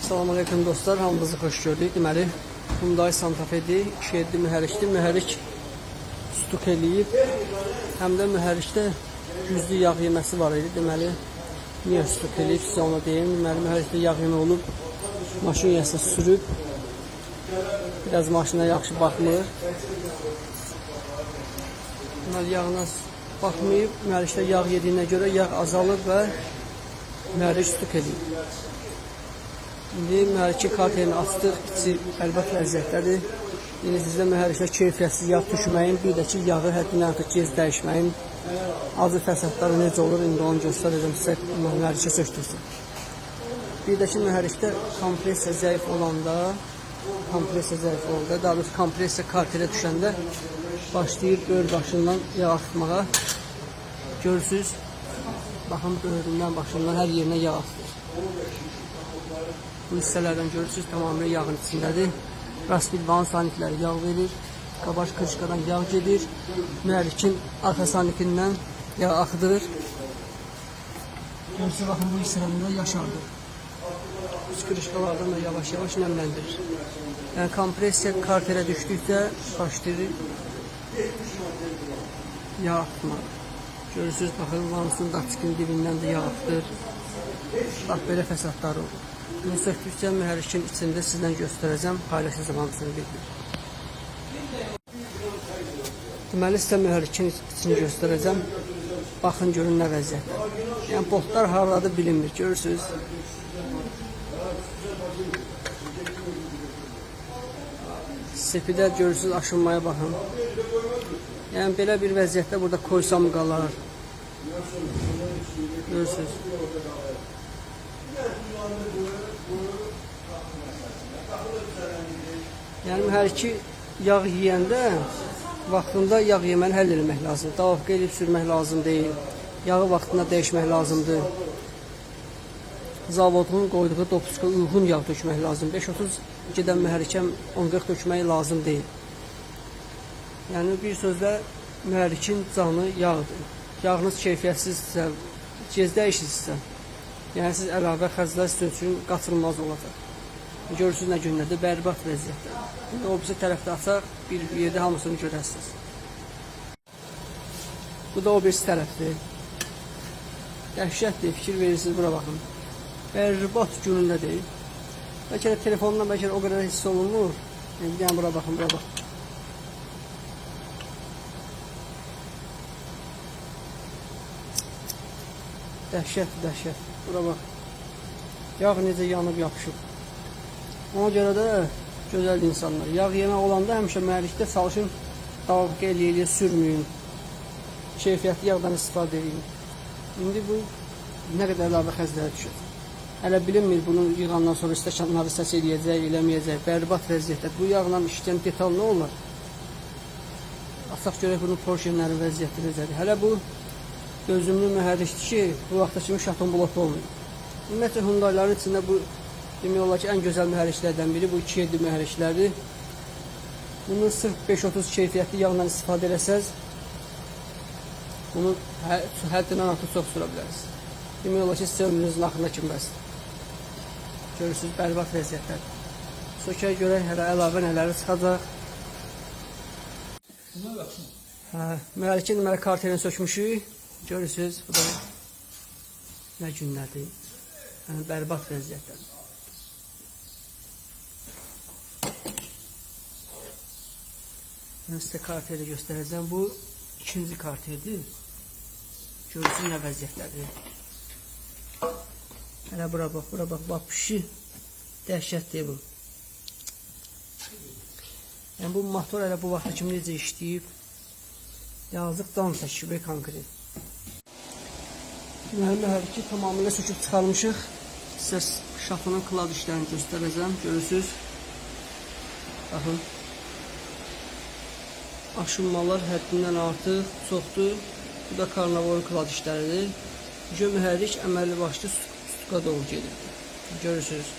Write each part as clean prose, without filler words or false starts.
Salam aleyküm dostlar, hamınızı xoş gördük. Deməli, Hyundai Santa Fe-dir, 2.7 mühərrikdir. Mühərrik stuk eləyib. Həm də mühərrikdə güclü yağ yeməsi var idi. Deməli, niyə stuk eləyib, sizə onu deyim. Deməli, mühərrikdə yağ yemə olub, maşın yəsə sürüb. Biraz maşına yaxşı baxmır. Deməli, yağına baxmayıb, mühərrikdə yağ yediyinə görə yağ azalıb və mühərrik stuk eləyib. İndi mühərrikin karterini açdıq, içi bərbad vəziyyətdədir. İndi sizdə mühərrikdə keyfiyyətsiz yağ tökməyin, bir də ki, yağı həddindən artıq gec dəyişməyin. Acı fəsadları necə olur, indi onu göstərəcəm sizə mühərrikə sökdürsün. Bir də ki, mühərrikdə kompressiya zəif olanda, daha doğrusu kompressiya kartelə düşəndə başlayır böyür başından yağ axıtmağa. Görürsünüz, baxın böyründən, başından hər yerinə yağ axıtır. Bu hissələrdən görürsünüz, tamamilə yağın içindədir. Raspilvanın sanikləri yağ verir. Qabaş kırışkadan yağ gedir. Mühərrikin arxa sanikindən yağ axıdırır. Görürsünüz, baxın bu hissələrində yaşardır. Üst kırışkalardan da yavaş-yavaş nəmləndirir. Yəni kompressiya kartelə düşdükcə başlayır yağ axıtmağa. Görürsünüz, baxın, lansın datçikin dibindən də yağ axıdır. Bax, belə fəsadları olur. Bunu söktükcə mühərrikin içində sizdən göstərəcəm, paylaşacağım hamısını bir-bir. Deməli, sizə mühərrikin içini göstərəcəm. Baxın, görün nə vəziyyətdə. Yəni, botlar hardadır bilinmir, görürsünüz. Sepidə görürsünüz, aşınmaya baxın. Yəni, belə bir vəziyyətdə burada koysam qalar. Görürsünüz. Yəni mühərriki yağ yeyəndə vaxtında yağ yeməni həll eləmək lazımdır. Davafqa eləyib sürmək lazım deyil. Yağı vaxtında dəyişmək lazımdır. Zavodun qoyduğu dopuska uyğun yağ tökmək lazımdır. 5.30 gedən mühərrikə 10.40 tökmək lazım deyil. Yəni bir sözlə mühərrikin canı yağdır. Yağınız keyfiyyətsizdirsə, gec dəyişirsinizsə, yəni siz əlavə xərclər sizin üçün qaçılmaz olacaq. Görürsünüz nə gündədir, bərbad vəziyyətdə. İndi o birisi tərəfdə açaq, bir yerdə hamısını görəsiniz. Bu da o birisi tərəfdir. Dəhşətdir, fikir verirsiniz, bura baxın. Bərbad günündədir. Bəlkə də telefondan bəlkə də o qədər hiss olunmur. Yəni, bir dənə bura baxın, bura bax. Dəhşətdir, dəhşət. Bura bax. Yağ necə yanıb yapışıb. Ona görə də gözəl insanlar. Yağ yemək olanda həmişə mühərrikdə çalışın, davafqa eləyə-eləyə sürməyin. Keyfiyyətli yağdan istifadə edin. İndi bu nə qədər əlavə xərclərə düşür. Hələ bilinmir bunu yığandan sonra stəkanları səs eləyəcək, eləməyəcək. Bərbad vəziyyətdə. Bu yağla işləyən detal nə olar? Açaq görək bunun porşenlərin vəziyyəti necədir. Hələ bu dözümlü mühərrikdir ki, bu vaxta kimi şaton blok olmuyor. Ümumiyyətlə Hyundai'ların içində bu demək olar ki, ən gözəl mühərriklərdən biri bu 2.7 mühərriklərdir. Bunu sırf 5.30 keyfiyyətli yağla istifadə eləsəz, bunu həddindən artıq çox sürə bilərsiniz. Demək olar ki, sizə ömrünüzün axırına kimi bəsdir. Görürsünüz, bərbad vəziyyətdədir. Sökək görək hələ əlavə nələri çıxacaq. Hə, mühərrikin deməli karterini sökmüşük. Görürsünüz, bu da nə günlərdir. Yəni bərbad vəziyyətdədir. Mən sizə karteri göstərəcəm. Bu ikinci karterdir. Görürsünüz nə vəziyyətdədir. Hələ bura bax, bura bax, bax pişi dəhşətdir bu. Yəni bu motor hələ bu vaxta kimi necə işləyib? Yazıq dan çəkib konkret. Deməli, mühərriki tamamilə söküb çıxarmışıq. Sizə şatonun kladişlərini göstərəcəm. Görürsünüz. Baxın. Aşınmalar həddindən artıq çoxdur. Bu da karnavorun kladişləridir. Çünki mühərrik əməlli başlı stuka doğru gedir. Görürsünüz.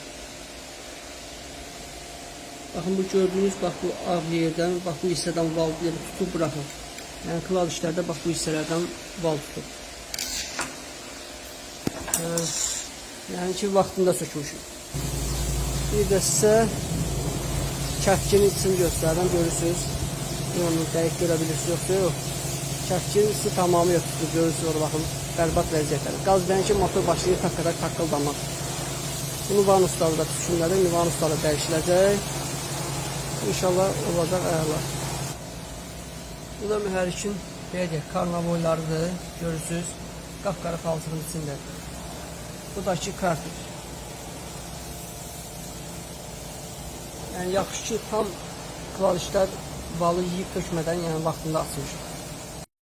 Baxın bu gördüyünüz bax bu ağ yerdən, bax bu hissədən val tutub buraxır. Yəni klavişlərdə bax bu hissələrdən val tutub. Yəni ki vaxtında sökmüşük. Bir də sizə kəfkinin içini göstərirəm, görürsünüz. Onu dəqiq görə bilirsiniz, yoxsa yox. Kəfkinin içi tamamilə tutulub, görürsünüz, ora baxın, bərbad vəziyyətdədir. Qaz deyən ki, motor başlayır takırak taqqıldamaq. Bunu vanusları da düşünürlər, vanusları dəyişiləcək. İnşallah olacaq əla. Bu da mühərrikin, belə deyək, karnavoylarıdır, görürsünüz. Qapqara palçığın içindədir. Bu da ki, kartür. Yəni yaxşı ki, tam klavişlər valı yeyib tökmədən, yəni vaxtında açmışıq.